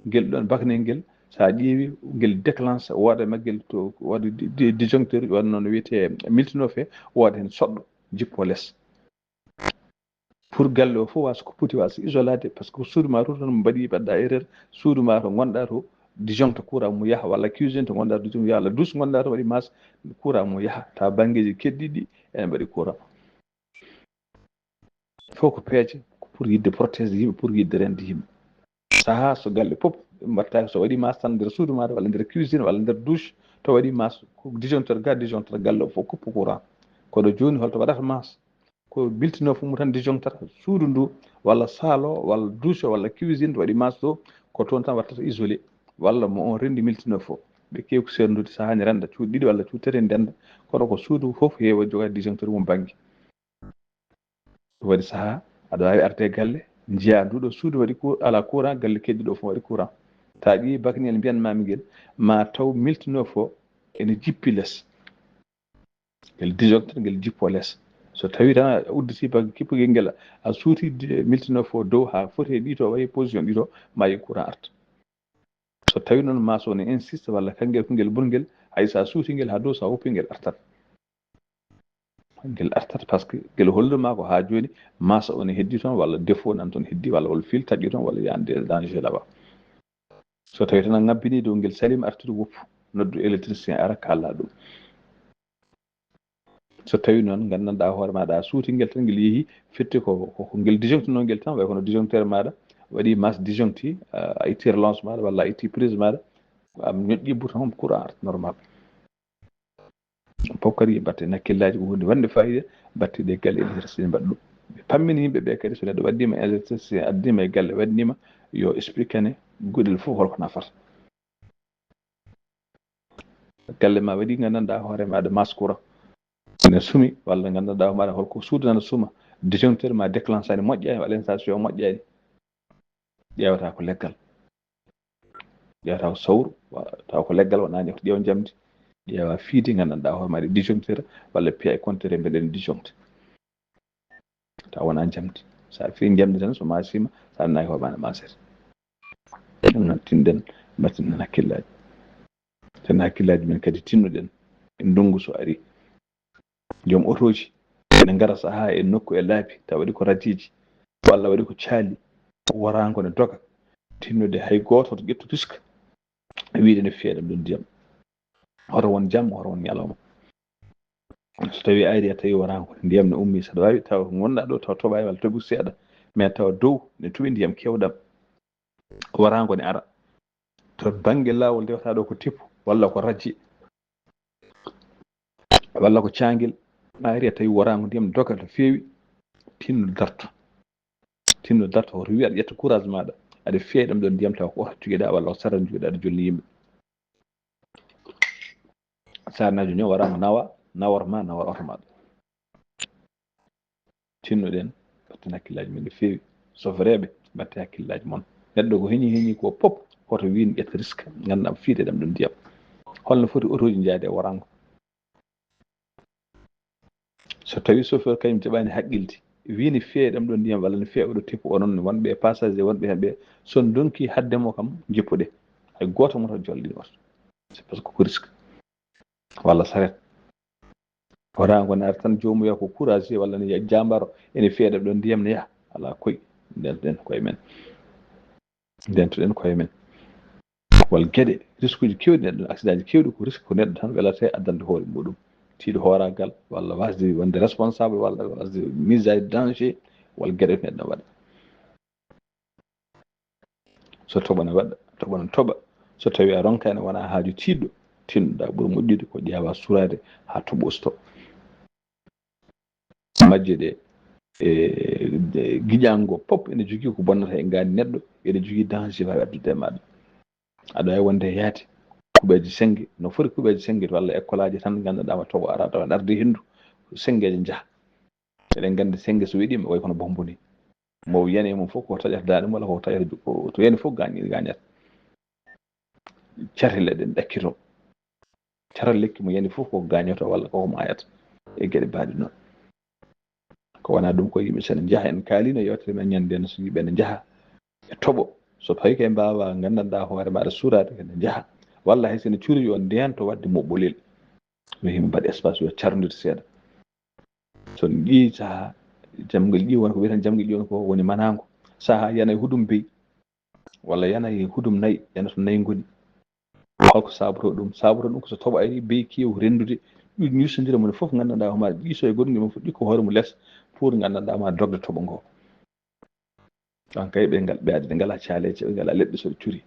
ngel ɗon baknel ngel, so a ƴeewi ngel déclenche, wooda e maggel to, wooda di-, di-, disjoncteur, wooda noon wiyetee multineuf he, wooda heen soɗɗo, jippo les. Pour galle o fof wasa ko poti wasa isolade, par ce que suudu ma to tan mbaɗi, mbaɗɗa erreur, suudu ma to ngonɗa to, disjoncte courant mum yaha, walla cuisine to ngonɗa to, disjoncte yaha, walla douche ngonɗa to waɗi mas, courant mum yaha, tawa banngeeji keddiiɗi ene mbaɗi courant. Fof ko peeje, ko pour yiɗde protéger yimɓe, pour yiɗde rende yimɓe. Sahaa so galle fof mbaɗtaaki, so waɗi masse tan nder suudu maaɗa walla nder cuisine walla nder douche, to waɗi masse, ko disjoncteur ga, disjoncteur galle o fof, coupe courant. Kono jooni holto waɗata masse? Ko miltinoo fof mum tan disjoncteur suudu ndu, walla salle o, walla douche o, walla cuisine, to waɗi masse to, ko toon tan wattata isolé. Walla mo on rendi miltinoo fof. Ɓe keewi ko serndude, sahaa ne renda cuuɗi ɗiɗi walla cuuɗi tati ne ndenda, kono ko suudu fof heewa joga disjoncteur mum bannge. Waɗi sahaa aɗa waawi arde e galle, njiyaa nduɗo suudu waɗi cou-, alaa courant, galle keddiɗo fof waɗi courant. Ta ƴeewi bakniyel mbiyanmaami ngel, ma taw miltinoo fof ene jippi les. Ngel disjoncteur ngel jippo les. So tawi tan a udditi bak-, kippugel ngel, a suuti di-, miltinoo fof dow haa foti e ɗiɗo, wayi position ɗiɗo, ma yi courant arta. So tawi noon masse o ne insiste walla kanngel ko ngel ɓurngel, hay so a suuti ngel haa dow, so a woppi ngel artat. Ngel artat parce que ngel holluma ko haa jooni masse o ne heddi toon walla défaut nan toon heddi walla hol fil taƴƴi toon walla y a un danger là-bas. So tawi tan a ngabbini dow ngel salima artude woppu, noddu électricien ara kaala ɗum. So tawi noon nganndanɗaa hoore maaɗa a suuti ngel tan ngel yehi fitti ko, ko, ko ngel disjoncte noon ngel tan, way kono disjoncteur maaɗa waɗi masse disjoncte, a, a itti relance maaɗa walla a itti prise maaɗa, a ñoƴƴi bouton courant arta normal. Fof kadi mbatte hakkillaaji ko huunde wonde faayiida, mbatte ɗe galle électricité mbaɗa ɗum. Ɓe pammini yimɓe ɓe kadi so neɗɗo waɗdiima électricité, addiima e galle waɗniima, yo expliquene guɗel fof holko nafata. Galle ma waɗi nganndanɗaa hoore maaɗa masse courant. Ne sumi walla nganndanɗaa hoore maaɗa holko suudu nana suma, disjoncteur ma déclenché ani moƴƴaani walla installation moƴƴaani. Ƴeewata ko leggal. Ƴeewata ko sawru, wa-, tawa ko leggal wonani, ƴeewa njamdi. Ƴeewa fiidi nganndanɗaa hoore maaɗa disjoncteur walla P I compteur mbeɗen disjoncte. Taw wonaa njamdi. So a fii njamdi tan, so maasiima, so a nayi hoore maaɗa maasete. Ɗum noon tinɗen, mbatten heen hakkillaaji. Ten hakkillaaji men kadi tinnuɗen e ndunngu so ari. Joom otooji ene ngara sahaa e nokku e laabi, tawa waɗi ko radiiji, walla waɗi ko caali, waraango ne doga. Tinnude hay gooto to ƴettu risque, wiide ne fiya ɗum ɗum ndiyam. Hoto won jamma, hoto won ñalawma. So tawi ayri a tawi waraango, ndiyam ne ummi, saɗa waawi taw ngonɗaa ɗo, taw toɓaani walla toɓi seeɗa, mais tawa dow ne tuɓi ndiyam keewɗam. Waraango ne ara. To bannge laawol ndewata ɗo ko tippu, walla ko rajje, walla ko caangel, ayri a tawi waraango ndiyam doga no feewi, tinno darto. Tinno darto, hoto wiya aɗa ƴetta courage maaɗa, aɗa fiya ɗam ɗon ndiyam tawa ko oto jogiɗaa, walla ko saran jogiɗaa, aɗa jolni yimɓe. Saanaajo ñaw waraango nawa, nawor ma, nawor oto maaɗa. Tinnuɗen, mbatten hakkillaaji men no feewi. Sofereeɓe, mbatte hakkillaaji mon. Neɗɗo ko heñi, heñi ko pop, hoto wiin ƴetta risque, nganndaa fiide ɗam ɗon ndiyam. Holno foti otooji njaade e waraango? So tawi chauffeur kañum jaɓaani haqqilde, wii ne fiya e ɗam ɗon ndiyam walla ne fiya oɗo tippu, onon wonɓe e passager, wonɓe heen ɓe, so ndonki hadde mo kam, jippuɗe. Hay gooto mo tan jolɗin oto. C'est parce que ko risque. Walla saret. Waraango ne ara tan joomuya ko courage walla ne jaambaro, ene fiya e ɗam ɗon ndiyam ne yaha. Alaa koy, ndeentoɗen koye men. Ndeentoɗen koye men. Wal geɗe, risque uji keewɗi neɗɗo, accident ji keewɗi ko risque, ko neɗɗo tan welata e addande hoore muɗum. Tiiɗo hooraagal, walla wasde wonde responsable, walla wasde mise à danger, wal geɗe ko neɗɗo waɗa. So toɓo ne waɗa, toɓo ne toɓa. So tawi a ronkaani wona haaju tiiɗɗo, tinnoɗaa ɓuri moƴƴude ko ƴeewa suraade haa toɓo usto. Majje ɗe, e, e giƴango pop ene jogii ko bonnata e ngaandi neɗɗo, ene jogii danger waawi addude e maaɗa. Aɗa waawi wonde e yaade kuɓeeje sennge, no foti kuɓeeje sennge to walla école aji tan nganndanɗaa ma toɓo ara tawa arde henndu, senngeeje njaha. Eɗen nganndi sennge so weɗiima way kono bombo ni. Mo yani e mum fof ko taƴata daaɗe mum walla ko taƴata ju-, ko to yani fof gaañ-, gaañata. Carel eɗen ɗakkito. Caral lekki mo yani fof ko gaañoto walla ko maayata. E geɗe baaɗe noon. Ko wonaa ɗum ko yimɓe so ne njaha, en kaaliino yewtere men ñande no so yimɓe ne njaha e toɓo. So tawi kay mbaawa nganndanɗaa hoore maaɗa suuraade, ene njaha. Walla hay so ne cuurii yo ndeento waɗde moɓɓolel. Yo yimɓe mbaɗ espace yo carndir seeɗa. So on ƴii sahaa, jamgel ƴii won ko wiyeten jamgel ƴii won ko woni manaango. Sahaa yana e hudum beyi, walla yana e hudum nayi, yana to nayi ngoni. Holko saabotoo ɗum? Saabotoo ɗum ko so toɓo ari, beyi keew renndude, ɗum ñusondira mone fof nganndanɗaa homaade ƴiiso e goɗngel mum fof ƴukko hoore mum les, pour nganndanɗaa ma dogde toɓo ngo. Ɗon kay ɓe ngal, ɓe adii, ɓe ngalaa caaleeje, ɓe ngalaa leɗɗe so ɗe curi.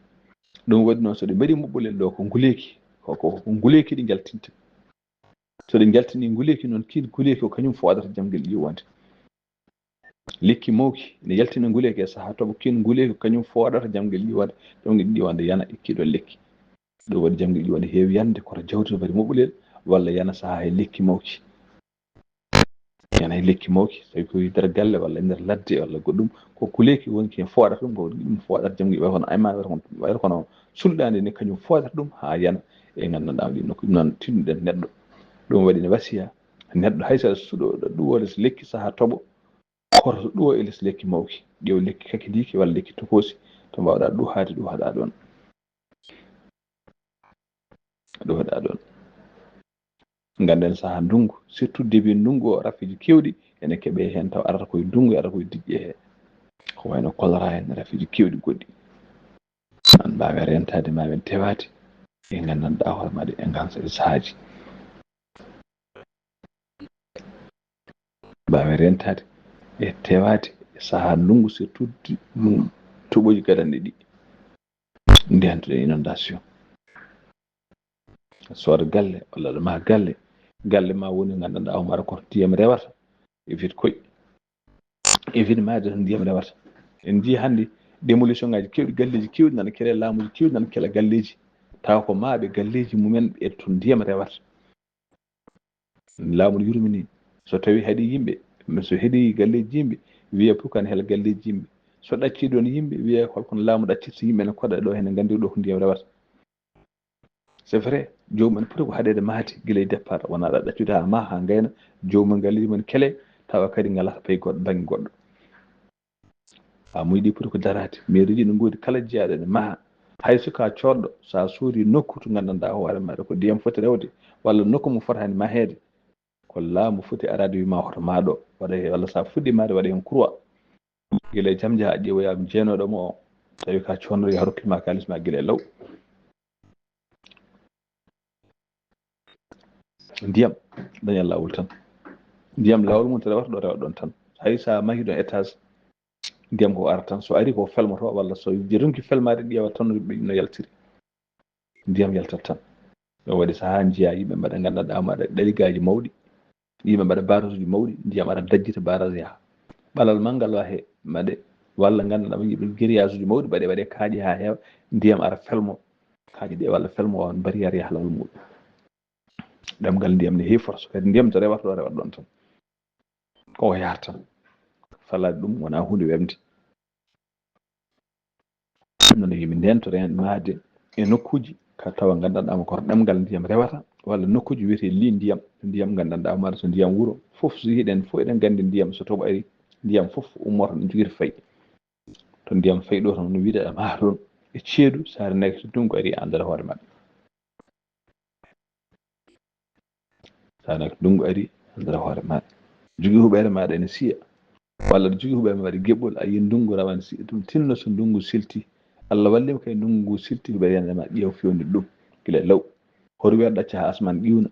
Ɗum waɗi noon, so ɗe mbaɗi muɓɓolel ɗo, ko nguleeki, ko, ko, ko nguleeki ɗi njaltinta. So ɗe njaltinii nguleeki noon, kiin nguleeki ko kañum fooɗata jamgel ƴiwonde. Lekki mawki ne yaltina nguleeki e sahaa toɓo, kiin nguleeki ko kañum fooɗata jamgel ƴiwonde, jamgel ƴiwonde yana e kiiɗo lekki. Ɗum waɗi jamgel ƴiwonde heewi yande koto jawdi no mbaɗi muɓɓolel walla yana sahaa e lekki mawki. Yana e lekki mawki, tawi ko nder galle walla nder ladde walla goɗɗum, ko nguleeki woni ko heen fooɗata ɗum, ko ɗum fooɗata jamgel ƴiwonde, kono aymaani wata kono, wata kono sulɗaandi ni kañum fooɗata ɗum haa yana e nganndanɗaa ɗi nokku. Ɗum noon tinnuɗen neɗɗo. Ɗum waɗi ne wasiya neɗɗo hay so aɗa suuɗo ɗuwoo les lekki sahaa toɓo, koto ɗuwoo e les lekki mawki, ƴeew lekki kakidiiki walla lekki tokoosi to mbaawɗaa ɗuhaade, ɗuhaɗaa ɗoon. Ɗuhaɗaa ɗoon. Ngannden sahaa ndunngu, surtout début ndunngu o, rafiji keewɗi ene keɓee heen, taw arata koye ndunngu, arata koye diƴƴe hee. Ko wayno choléra en, rafiji keewɗi goɗɗi. An mbaawen rentaade, mbaawen tewaade e nganndanɗaa hoore maaɗa e ngaan sahaaji. Mbaawen rentaade e tewaade e sahaa ndunngu, surtout di-, ndunngu toɓoji gadanɗe ɗi. Nde hantuɗen inondation. Sooda galle, walla aɗa maha galle. Galle ma woni nganndanɗaa hoore maaɗa ko ndiyam rewata. E wit koy. E wit maayde to ndiyam rewata. En njii hannde démolition ngaji keewɗi, galleeji keewɗi nana kele, laamuji keewɗi nana kela galleeji. Tawa ko maaɓe galleeji mumen ɓe to ndiyam rewata. Laamu no yurmini. So tawi haɗi yimɓe, mais so heɗi galleeji yimɓe, wiya pourquoi ne hela galleeji yimɓe. So ɗaccii ɗoon yimɓe, wiya holkono laamu ɗaccirta yimɓe ne koɗa ɗo, hene nganndi ɗo ko ndiyam rewata. C'est vrai, joomum en poti ko haɗeede mahde gila e départ, wona aɗa ɗaccude haa maha, haa ngayna, joomum en galleeji mum en kele, tawa kadi ngalaa pay goɗɗo, bannge goɗɗo. Laamuuji ɗi poti ko daraade, mairie ji no ngoodi kala jeyaaɗo ene maha. Hay so ka coodɗo, so a soodi nokku to nganndanɗaa hoore maaɗa ko ndiyam foti rewde, walla nokku mo fotaani maheede, ko laamu foti araade wiima hoto maa ɗo, waɗa heen, walla so a fuɗɗii mahaade waɗa heen croix. Gila e jam jaha ƴeewoyaa jeenooɗo mo o, tawi ka coodɗo yaha rokkir ma kaalis ma gila e law. Ndiyam, daña laawol tan. Ndiyam laawol mum to rewata ɗo, rewa ɗoon tan. Hay so a mahi ɗoon étage, ndiyam ko ara tan. So ari ko felmoto, walla so ronki felmaade, ƴeewa tan no, no yaltiri. Ndiyam yaltat tan. Ɗo waɗi sahaa njiyaa yimɓe mbaɗa, nganndanɗaa, mbaɗa ɗaligaaji mawɗi. Yimɓe mbaɗa barrage uji mawɗi, ndiyam ara dajjita barrage yaha. Ɓalal manngal wahe mbaɗe, walla nganndanɗaa ɓe njiɗi grillage uji mawɗi mbaɗe, waɗe kaaƴe haa heewa, ndiyam ara felmo. Kaaƴe ɗe walla felmo wawan barrière yaha laawol muɗum. Ɗemngal ndiyam ne heewi force, kadi ndiyam to rewata ɗo, rewata ɗoon tan. Ko o yahat tan. Falaade ɗum wonaa huunde weɓnde. Ɗum noon, yo yimɓe ndeentoren mahde e nokkuuji ka tawa nganndanɗaa ma ko ɗemngal ndiyam rewata, walla nokkuuji wiyetee lii ndiyam, ndiyam nganndanɗaa maɗa so ndiyam wuro, fof so hiɗen, fof eɗen nganndi ndiyam so toɓo ari, ndiyam fof ummoto no jogiri fayi. To ndiyam fayi ɗo tan no wiide aɗa maha toon e ceeɗu, so a reenaaki so ndunngu ari a anndat hoore maɗa. Tawa nag ndunngu ari, anndata hoore maaɗa. Jogii huɓeere maaɗa ene siya. Walla aɗa jogii huɓeere maaɗa waɗi geɓɓol, a yii ndunngu rawan si-, ɗum tinno so ndunngu silti. Allah walliima kay ndunngu ngu silti, huɓeere yande ma ƴeew fewndir ɗum gila e law. Hoto wiya aɗa ɗacca haa asmaan ƴiwna.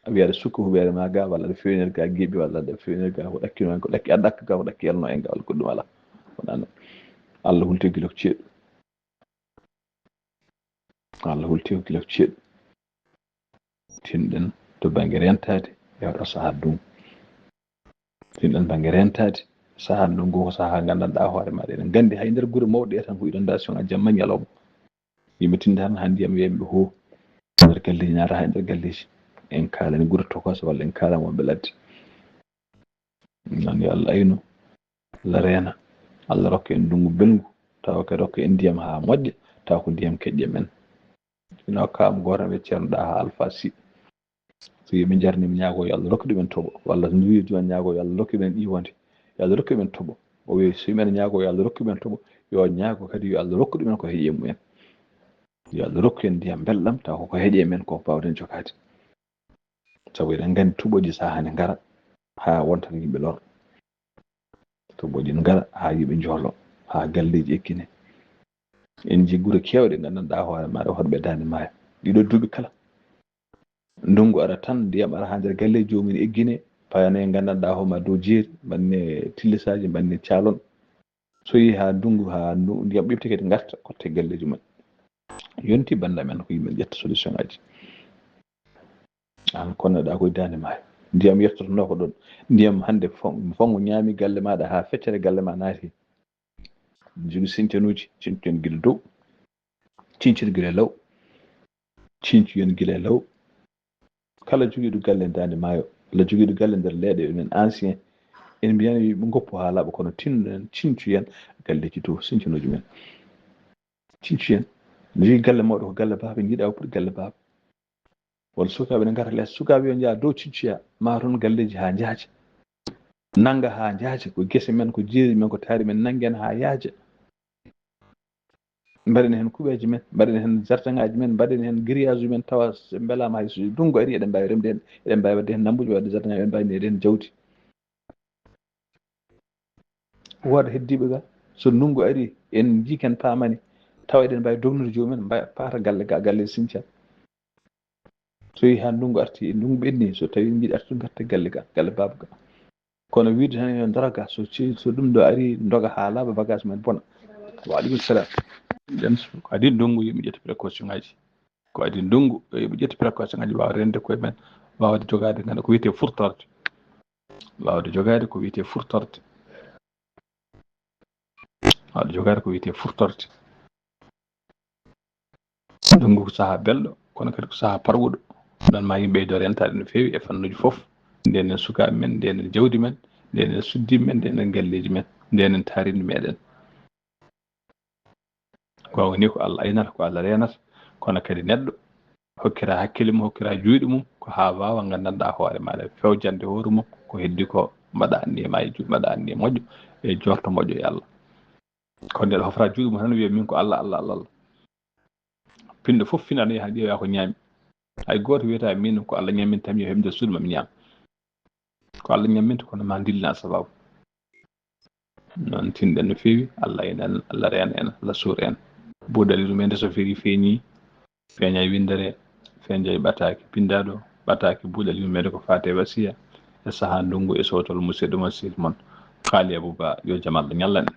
A wiya aɗa sukka huɓeere ma ga, walla aɗa fewnir ga geɓi, walla aɗa fewnir ga ko ɗakkino en, ko ɗakki, aɗa ɗakka ga ko ɗakki yalno en ga, walla goɗɗum alaa. Wonaa noon. Allah hulti gila ko ceeɗu. Allah hulti ko gila ko ceeɗu. Tinɗen to bannge rentaade e oɗo sahaa ndunngu. Tinɗen bannge rentaade sahaa ndunngu, ko sahaa nganndanɗaa hoore maaɗa. Eɗen nganndi hay nder gure mawɗe tan ko inondation a jamma ñalawma. Yimɓe tinda tan haa ndiyam wiya yimɓe hoo. Nder galleeji naata haa nder galleeji. En kaalani gure tokoosa walla en kaalani wonɓe ladde. Noon yo Allah aynu, Allah reena, Allah rokka en ndunngu belngu, tawa kadi rokka en ndiyam haa moƴƴa, tawa ko ndiyam keƴƴam en. Ina hokka am gooto ɓe Ceerno Ɗaha Alfa Si. So yimɓe njarni mi ñaago yo Allah rokku ɗumen toɓo, walla so nduwi duwan ñaago yo Allah rokku ɗumen ɗiwonde, yo Allah rokku ɗumen toɓo. O wiyi so yimɓe ñaago yo Allah rokku ɗumen toɓo, yo ñaago kadi yo Allah rokku ɗumen ko heƴe mumen. Yo Allah rokku en ndiyam belɗam, tawa koko heƴe men ko mbawɗen jogaade. Sabu eɗen nganndi toɓoji sahaa ne ngara haa wonta yimɓe lor. Toɓoji ne ngara haa yimɓe njoolo, haa galleeji eggine. En njii gure keewɗe nganndanɗaa hoore maaɗa hoɗɓe daande maayo. Ɗiɗo duuɓi kala. Ndunngu ara tan, ndiyam ara haa nder galleeji joomum eggine, Paane nganndanɗaa hooma dow jeeri, mbanne tillisaaji, mbanne caalon. So yehi haa ndunngu, haa ndu-, ndiyam ɓiɓti kadi ngarta, kotte galleeji mum. Yonti bannda men ko yimɓe ƴetta solution aji. Aan konneɗaa koye daande maayo. Ndiyam yettotonoo ko ɗoon. Ndiyam hannde fon-, fonngo ñaami galle maaɗa haa feccere galle ma naati. Jogi sincanuuji, cincu en gila dow. Cincu en gila law. Cincu en gila law. Kala jogiiɗo galle daande maayo, walla jogiiɗo galle nder leeɗe men ancien, en mbiyani yo ɓe ngoppu haa laaɓa, kono tinno en, cincu en galleeji dow, sincanuuji men. Cincu en. No jogii galle mawɗo ko galle baaba, njiɗaa o poti galle baaba. Walla sukaaɓe ne ngara les, sukaaɓe yo njaha dow cincuya, ma toon galleeji haa njaaja. Nannga haa njaaja, ko gese men, ko jeeri men, ko taari men, nanngen haa yaaja. Mbaɗen heen kuɓeeji men, mbaɗen heen jartaŋaaji men, mbaɗen heen grillage men, tawa so mbelaama hay so ndunngu ari, eɗen mbaawi remde heen, eɗen mbaawi waɗde heen nambuuji, waɗde jartaŋaaji, eɗen mbaawi neede heen jawdi. Wooda heddiiɓe ga, so ndunngu ari, en njii ken paamani, tawa eɗen mbaawi dognude joomum en, mba-, paata galle ga, galle sinca. So yehi haa ndunngu arti, ndunngu ɓenni, so tawi njiɗi artude, ngarta galle ga, galle baaba ga. Kono wiide tan yo ndaro ga, so ci-, so ɗum ɗo ari, ndoga haa laaɓa, bagage men bona. Wa aleykum salam. Ɗen so, ko adii ndunngu, yo yimɓe ƴettu précaution ngaji. Ko adii ndunngu, yo yimɓe ƴettu précaution ngaji, waawa rende koye men, waawde jogaade nganndu ko wiyetee furtorde. Waawde jogaade ko wiyetee furtorde. Waawde jogaade ko wiyetee furtorde. Ndunngu ko sahaa belɗo, kono kadi ko sahaa parwuɗo. Ɗon ma yimɓe ɓeydo rentaade no feewi e fannuuji fof. Ndenen sukaaɓe men, ndenen jawdi men, ndenen suddiiɓe men, ndenen galleeji men, ndenen taariindi meɗen. Ko woni ko Allah aynata, ko Allah reenata, kono kadi neɗɗo hokkira hakkille mum, hokkira juuɗe mum, ko haa waawa nganndanɗaa hoore maaɗa, fewjande hoore mum, ko heddi ko mbaɗa anniya ma e ju-, mbaɗa anniya moƴƴo, e joorto moƴƴo e Allah. Kono neɗɗo hofra juuɗe mum tan wiya min ko Allah, Allah, Allah, Allah. Pinɗo fof finano yaha ƴeewa ko ñaami. Hay gooto wiyata min ko Allah ñammintam yo heɓde suudu ma mi ñaam. Ko Allah ñamminta kono ma ndillina sababu. Noon tinɗen no feewi, Allah en, Allah reena en, Allah suura en. Buuɗal yurmeende so feri feeñi, feeña e winndere, feeña e ɓataake binndaaɗo, ɓataake buuɗal yurmeende ko faate wasiya e sahaa ndunngu e sowtol musidɗo mon sehil mon Kaali Abuba, yo jam Allah ñallan en.